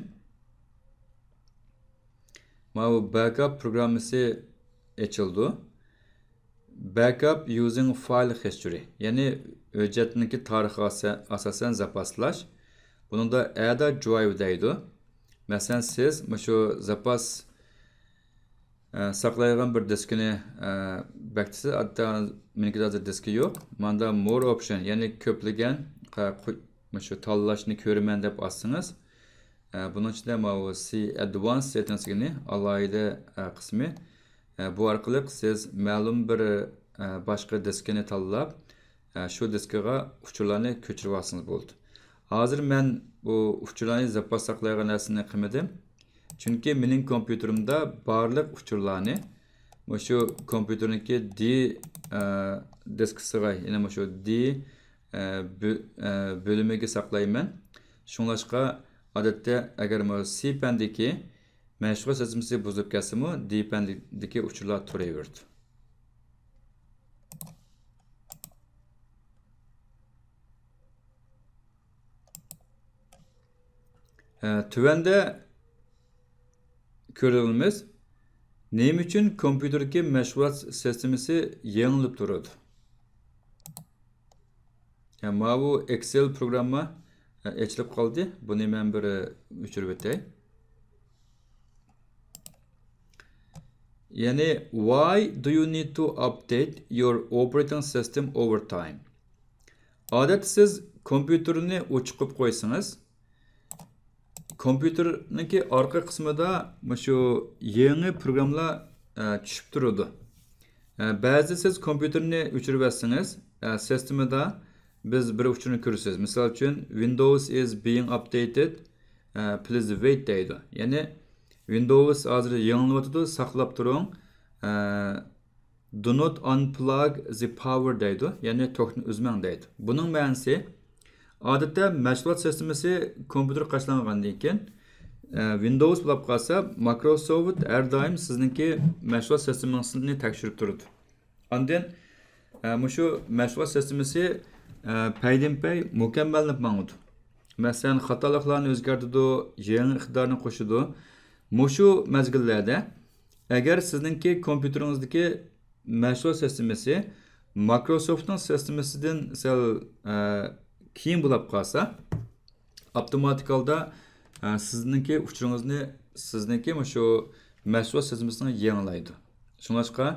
ماۋۇ backup پروگراممىسى ئېچىلىدۇ. Backup using file history، يەنى ھۆججەتنىڭكى تارىخىغا ئاسا-، ئاساسەن زاپاسلاش. بۇنىڭدا add a drive دەيدۇ. مەسىلەن، سىز مۇشۇ زاپاس، ئە، ساقلايدىغان بىر دىسكىنى، ئە، بەكتىسىز. ئادەتتە مېنىڭكىدە ھازىر دىسكى يوق. ماندا more option، يەنى كۆپلىگەن، قا-، قۇ-، مۇشۇ تاللاشنى كۆرىمەن دەپ ئاچسىڭىز، ئە، بۇنىڭ ئىچىدە ماۋۇ سى ئادۋانس سېتتىنگس دېگىنى ئالاھىدە، ئە، قىسمى. ئە، بۇ ئارقىلىق سىز مەلۇم بىر، ئە، باشقا دىسكىنى تاللاپ، ئە، شۇ دىسكىغا ئۇچۇرلارنى كۆچۈرۈۋالسىڭىز بولىدۇ. ھازىر مەن بۇ ئۇچۇرلارنى زاپاس ساقلايدىغان نەرسىنى قىلمىدىم. چۈنكى مېنىڭ كومپيۇتېرىمدا بارلىق ئۇچۇرلارنى مۇشۇ كومپيۇتېرنىڭكى دى، ئە، دىسكىسىغا، يەنى مۇشۇ دى، ئە، بۆ-، ئە، بۆلۈمىگە ساقلايمەن. شۇڭلاشقا، ئادەتتە ئەگەر مۇ سى پەندىكى مەشغۇلات سىستېمىسى بۇزۇلۇپ كەتسىمۇ، دى پەندىكى ئۇچۇرلار تۇرۇۋېرىدۇ. ئە، تۆۋەندە كۆرىدىغىنىمىز، نېمە ئۈچۈن كومپيۇتېردىكى مەشغۇلات سىستېمىسى يېڭىلىپ تۇرىدۇ؟ ھە، ماۋۇ ئېكسېل پروگرامما، ھە، ئېچىلىپ قالدى. بۇنى مەن بىر، ئە، ئۆچۈرۈپ ئۆتەي. يەنى، why do you need to update your operating system over time؟ ئادەتتە سىز كومپيۇتېرنى ئوچۇق قىلىپ قويسىڭىز، كومپيۇتېرنىڭكى ئارقا قىسمىدا مۇشۇ يېڭى پروگراممىلار، ئە، چۈشۈپ تۇرىدۇ. ئە، بەزىدە سىز كومپيۇتېرنى ئۆچۈرۈۋەتسىڭىز، ئە، سىستېمىدا بىز بىر ئۇچۇرنى كۆرىسىز. مىسال ئۈچۈن، Windows is being updated، ئە، please wait دەيدۇ. يەنى، Windows ھازىر يېڭىلىنىۋاتىدۇ، ساقلاپ تۇرۇڭ. ئە، Do not unplug the power دەيدۇ، يەنى توكنى ئۈزمەڭ دەيدۇ. بۇنىڭ مەنىسى، ئادەتتە مەشغۇلات سىستېمىسى كومپيۇتېر قاچىلانغاندىن كېيىن، ئە، ۋىندوۋس بولاپ قالسا، مايكروسوفت ھەر دائىم سىزنىڭكى مەشغۇلات سىستېمىسىنى تەكشۈرۈپ تۇرىدۇ. ئاندىن، ئە، مۇشۇ مەشغۇلات سىستېمىسى، ئە، پەيدىنپەي مۇكەممەللىنىپ ماڭىدۇ. مەسىلەن، خاتالىقلارنى ئۆزگەرتىدۇ، يېڭى ئىقتىدارنى قوشىدۇ. مۇشۇ مەزگىللەردە ئەگەر سىزنىڭكى كومپيۇتېرىڭىزدىكى مەشغۇلات سىستېمىسى مايكروسوفتنىڭ سىستېمىسىدىن سەل، ئە، كېيىن بولاپ قالسا، ئاپتوماتىك ھالدا، ئە، سىزنىڭكى ئۇچۇرىڭىزنى، سىزنىڭكى مۇشۇ مەشغۇلات سىستېمىسىنى يېڭىلايدۇ. شۇڭلاشقا،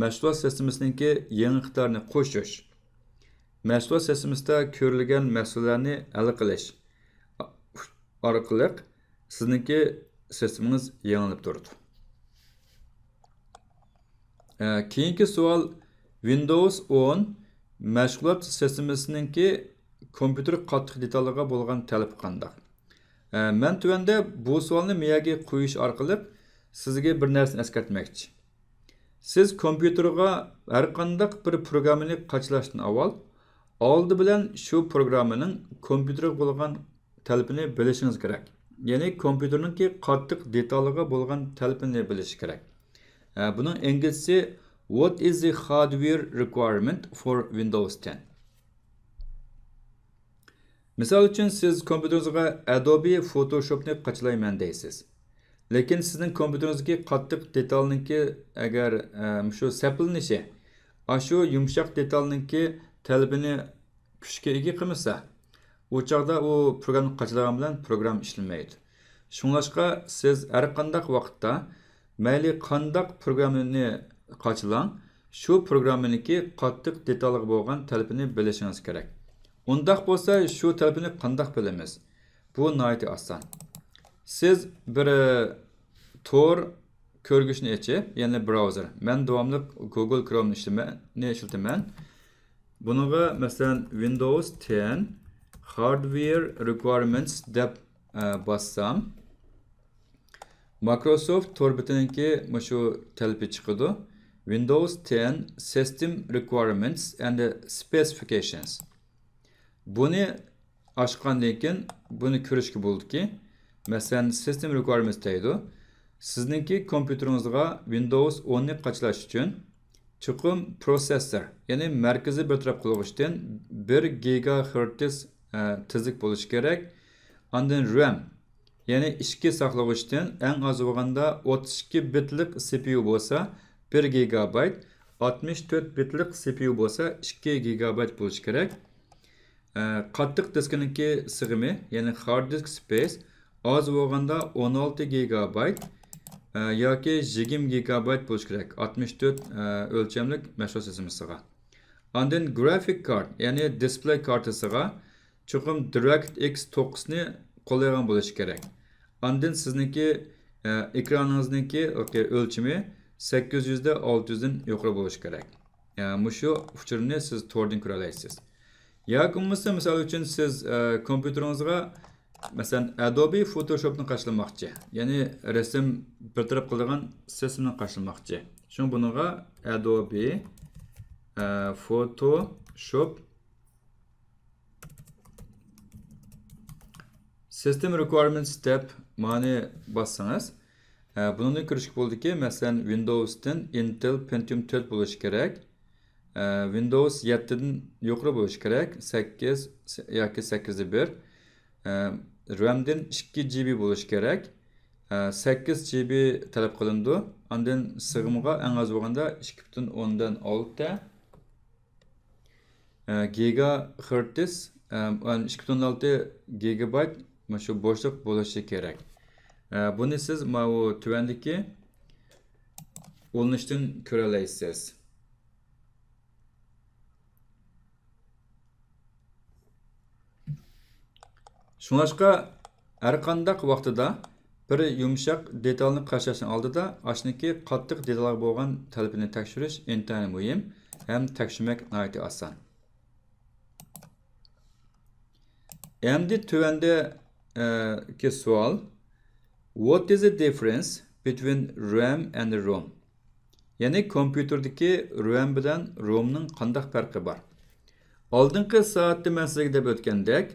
مەشغۇلات سىستېمىسىنىڭكى يېڭى ئىقتىدارنى قوشۇش، مەشغۇلات سىستېمىسىدا كۆرۈلگەن مەسىلىلەرنى ھەل قىلىش ئارقىلىق سىزنىڭكى سىستېمىڭىز يېڭىلىپ تۇرىدۇ. ئە، كېيىنكى سوئال، ۋىندوۋس ئون مەشغۇلات سىستېمىسىنىڭكى كومپيۇتېر قاتتىق دېتالىغا بولغان تەلىپى قانداق؟ ئە، مەن تۆۋەندە بۇ سوئالنى مىيەگە قويۇش ئارقىلىق سىزگە بىر نەرسىنى ئەسكەرتمەكچى. سىز كومپيۇتېرغا ھەرقانداق بىر پروگراممىنى قاچىلاشتىن ئاۋۋال، ئالدى بىلەن شۇ پروگراممىنىڭ كومپيۇتېرغا بولغان تەلىپىنى بىلىشىڭىز كېرەك. يەنى كومپيۇتېرنىڭكى قاتتىق دېتالىغا بولغان تەلىپىنى بىلىشى كېرەك. ئە، بۇنىڭ ئىنگلىزچىسى What is the hardware requirement for Windows ten? مىسال ئۈچۈن، سىز كومپيۇتېرىڭىزغا ئەدوبى فوتوشوپنى قاچىلايمەن دەيسىز. لېكىن سىزنىڭ كومپيۇتېرىڭىزدىكى قاتتىق دېتالنىڭكى ئەگەر، ئە، مۇشۇ سەپلىنىشى ئاشۇ يۇمشاق دېتالنىڭكى تەلىپىنى كۈچكە ئىگە قىلمىسا، ئۇ چاغدا ئۇ پروگراممىنى قاچىلىغان بىلەن پروگرامما ئىشلىمەيدۇ. شۇڭلاشقا سىز ھەرقانداق ۋاقىتتا مەيلى قانداق پروگراممىنى قاچىلاڭ، شۇ پروگراممىنىڭكى قاتتىق دېتالغا بولغان تەلىپىنى بىلىشىڭىز كېرەك. ئۇنداق بولسا شۇ تەلىپىنى قانداق بىلىمىز؟ بۇ ناھايىتى ئاسان. سىز بىر، ئە، تور كۆرگۈچنى ئېچىپ، يەنى براۋزېر. مەن داۋاملىق گۇگل كرومنى ئىشلىمە-، نى ئىشلىتىمەن. بۇنىڭغا، مەسىلەن، ۋىندوۋس تېن ھاردۋېر رىكۋايرمېنتس دەپ، ئە، باسسام، مايكروسوفت تور بېتىنىڭكى مۇشۇ تەلىپى چىقىدۇ. ۋىندوۋس تېن سىستېم رىكۋايرمېنتس ئەند سپېسىفىكەيشنس. بۇنى ئاچقاندىن كېيىن بۇنى كۆرۈشكە بولىدۇكى، مەسىلەن، سىستېم رىكۋايرمېنتس دەيدۇ. سىزنىڭكى كومپيۇتېرىڭىزغا ۋىندوۋس ئوننى قاچىلاش ئۈچۈن چوقۇم پروسېسسور، يەنى مەركىزىي بىر تەرەپ قىلغۇچتىن بىر گىگاھېرتز، ئە، تېزلىك بولۇشى كېرەك. ئاندىن رەم، يەنى ئىچكى ساقلىغۇچتىن ئەڭ ئاز بولغاندا ئوتتۇز ئىككى بىتلىق سى پى يۇ بولسا، بىر گىگابايت، ئاتمىش تۆت بىتلىق سى پى يۇ بولسا، ئىككى گىگابايت بولۇشى كېرەك. ئە، قاتتىق دىسكىنىڭكى سىغىمى، يەنى ھارد دىسك سپېيس، ئاز بولغاندا ئون ئالتە گىگابايت، ئە، ياكى يىگىرمە گىگابايت بولۇشى كېرەك، ئاتمىش تۆت، ئە، ئۆلچەملىك مەشغۇلات سىستېمىسىغا. ئاندىن گرافىك كارت، يەنى دىسپلېي كارتىسىغا چوقۇم دىرېكت ئېكس توققۇزنى قوللايدىغان بولۇشى كېرەك. ئاندىن سىزنىڭكى، ئە، ئېكرانىڭىزنىڭكى ئۆلچىمى سەككىز يۈز دە ئالتە يۈزدىن يۇقىرى بولۇشى كېرەك. ئە، مۇشۇ ئۇچۇرنى سىز توردىن كۆرەلەيسىز. ياكى بولمىسا، مىسال ئۈچۈن، سىز، ئە، كومپيۇتېرىڭىزغا، مەسىلەن، ئەدوبى فوتوشوپنى قاچىلىماقچى. يەنى رەسىم بىر تەرەپ قىلىدىغان سىستېمىنى قاچىلىماقچى. شۇڭا بۇنىڭغا ئەدوبى، ئە، فوتوشوپ سىستېم رىكۋايرمېنتس دەپ مانى باسسىڭىز، ئە، بۇنىڭدىن كۆرۈشكە بولىدۇكى، مەسىلەن، ۋىندوۋستىن ئىنتېل پېنتىيوم تۆت بولۇشى كېرەك. ئە، ۋىندوۋس يەتتىدىن يۇقىرى بولۇشى كېرەك، سەككىز ياكى سەككىز بىر. ئە، رەمدىن ئىككى جى بى بولۇشى كېرەك. ئە، سەككىز جى بى تەلەپ قىلىنىدۇ. ئاندىن سىغىمغا ئەڭ ئاز بولغاندا ئىككى پۈتۈن ئوندىن ئالتە. ئە، گىگا خېرتز، ئە، ئىككى پۈتۈن ئالتە گىگابايت مۇشۇ بوشلۇق بولۇشى كېرەك. ئە، بۇنى سىز ماۋۇ تۆۋەندىكى ئۇلىنىشتىن كۆرەلەيسىز. شۇڭلاشقا، ھەرقانداق ۋاقتىدا بىر يۇمشاق دېتالنى قاچىلاشتىن ئالدىدا ئاشۇنىڭكى قاتتىق دېتالغا بولغان تەلىپىنى تەكشۈرۈش ئىنتايىن مۇھىم ھەم تەكشۈرمەك ناھايىتى ئاسان. ئەمدى تۆۋەندە، ئە، كى سوئال. What is the difference between رەم and روم؟ يەنى كومپيۇتېردىكى رەم بىلەن رومنىڭ قانداق پەرقى بار؟ ئالدىنقى سائەتتە مەن سىزگە دەپ ئۆتكەندەك،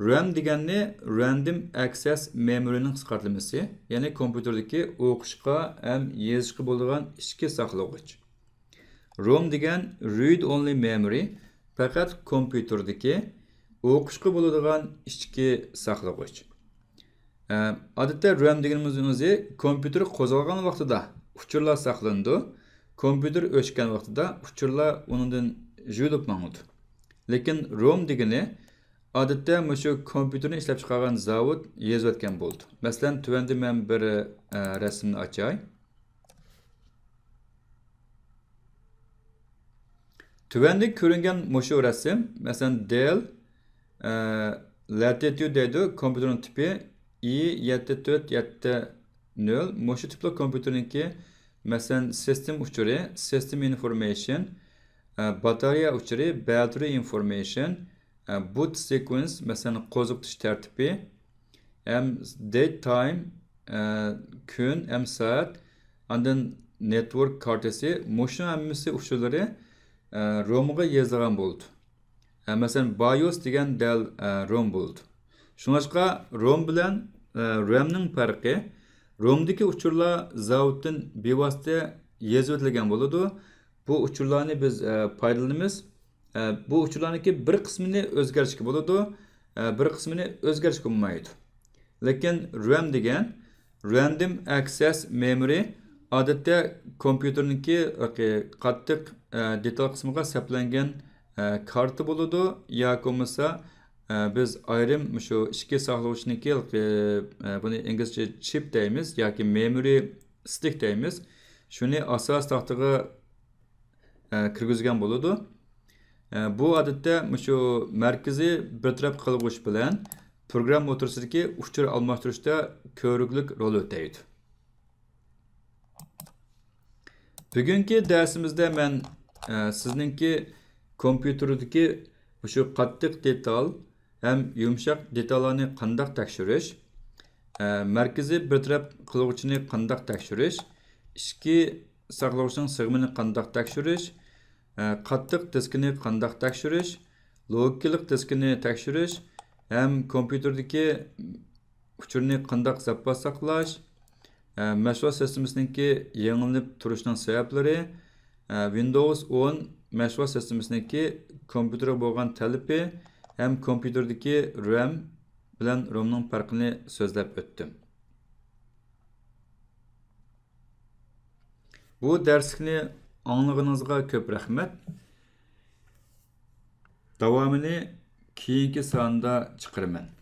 رەم دېگەننى رەندوم ئەكسېس مېمورىنىڭ قىسقارتمىسى، يەنى كومپيۇتېردىكى ئوقۇشقا ھەم يېزىشقا بولىدىغان ئىچكى ساقلىغۇچ. روم دېگەن رىد ئونلى مېمورى، پەقەت كومپيۇتېردىكى ئوقۇشقا بولىدىغان ئىچكى ساقلىغۇچ. ئە، ئادەتتە رەم دېگىنىمىزنىڭ ئۆزى كومپيۇتېر قوزغالغان ۋاقتىدا ئۇچۇرلار ساقلىنىدۇ، كومپيۇتېر ئۆچكەن ۋاقتىدا ئۇچۇرلار ئۇنىڭدىن يۇيۇلۇپ ماڭىدۇ. لېكىن روم دېگىنى ئادەتتە مۇشۇ كومپيۇتېرنى ئىشلەپچىقارغان زاۋۇت يېزىۋەتكەن بولىدۇ. مەسىلەن، تۆۋەندە مەن بىر، ئە، رەسىمنى ئاچاي. تۆۋەندە كۆرۈنگەن مۇشۇ رەسىم، مەسىلەن، دېل، ئە، لاتىتيۇد دەيدۇ، كومپيۇتېرنىڭ تىپى ئى يەتتە تۆت يەتتە نۆل. مۇشۇ تىپلىق كومپيۇتېرنىڭكى، مەسىلەن، سىستېم ئۇچۇرى، سىستېم ئىنفورمېيشن، ئە، باتارېيە ئۇچۇرى، battery information، ئە، boot sequence، مەسىلەن، قوزغىتىش تەرتىپى، ھەم date time، ئە، كۈن ھەم سائەت، ئاندىن نېتۋورك كارتىسى، مۇشۇ ھەممىسى ئۇچۇرلىرى، ئە، رومغا يېزىلغان بولىدۇ. ئە، مەسىلەن، بايوس دېگەن دەل، ئە، روم بولىدۇ. شۇڭلاشقا روم بىلەن، ئە، رەمنىڭ پەرقى، رومدىكى ئۇچۇرلار زاۋۇتتىن بىۋاسىتە يېزىۋېتىلگەن بولىدۇ. بۇ ئۇچۇرلارنى بىز، ئە، پايدىلىنىمىز. ئە، بۇ ئۇچۇرلارنىڭكى بىر قىسمىنى ئۆزگەرتىشكە بولىدۇ، ئە، بىر قىسمىنى ئۆزگەرتىشكە بولمايدۇ. لېكىن رەم دېگەن Random Access Memory، ئادەتتە كومپيۇتېرنىڭكى قاتتىق، ئە، دېتال قىسمىغا سەپلەنگەن، ئە، كارتا بولىدۇ ياكى بولمىسا، ئە، بىز ئايرىم مۇشۇ ئىچكى ساقلىغۇچنىڭكى، ئە، بۇنى ئىنگلىزچە چىپ دەيمىز ياكى مېمورى ستىك دەيمىز. شۇنى ئاساس تاختىغا، ئە، كىرگۈزگەن بولىدۇ. ئە، بۇ ئادەتتە مۇشۇ مەركىزىي بىر تەرەپ قىلغۇچ بىلەن پروگرامما ئوتتۇرىسىدىكى ئۇچۇر ئالماشتۇرۇشتا كۆۋرۈكلۈك رول ئۆتەيدۇ. بۈگۈنكى دەرسىمىزدە مەن، ئە، سىزنىڭكى كومپيۇتېردىكى مۇشۇ قاتتىق دېتال ھەم يۇمشاق دېتاللارنى قانداق تەكشۈرۈش، ئە، مەركىزىي بىر تەرەپ قىلغۇچىنى قانداق تەكشۈرۈش، ئىچكى ساقلىغۇچنىڭ سىغىمىنى قانداق تەكشۈرۈش، ئە، قاتتىق دىسكىنى قانداق تەكشۈرۈش، لوگىكىلىق دىسكىنى تەكشۈرۈش ھەم كومپيۇتېردىكى ئۇچۇرنى قانداق زاپاس ساقلاش، ئە، مەشغۇلات سىستېمىسىنىڭكى يېڭىلىنىپ تۇرۇشىنىڭ سەۋەبلىرى، ئە، ۋىندوۋس ئون مەشغۇلات سىستېمىسىنىڭكى كومپيۇتېرغا بولغان تەلىپى ھەم كومپيۇتېردىكى رەم بىلەن رومنىڭ پەرقىنى سۆزلەپ ئۆتتۈم. بۇ دەرسلىكنى ئاڭلىغىنىڭىزغا كۆپ رەھمەت. داۋامىنى كېيىنكى ساندا چىقىرىمەن.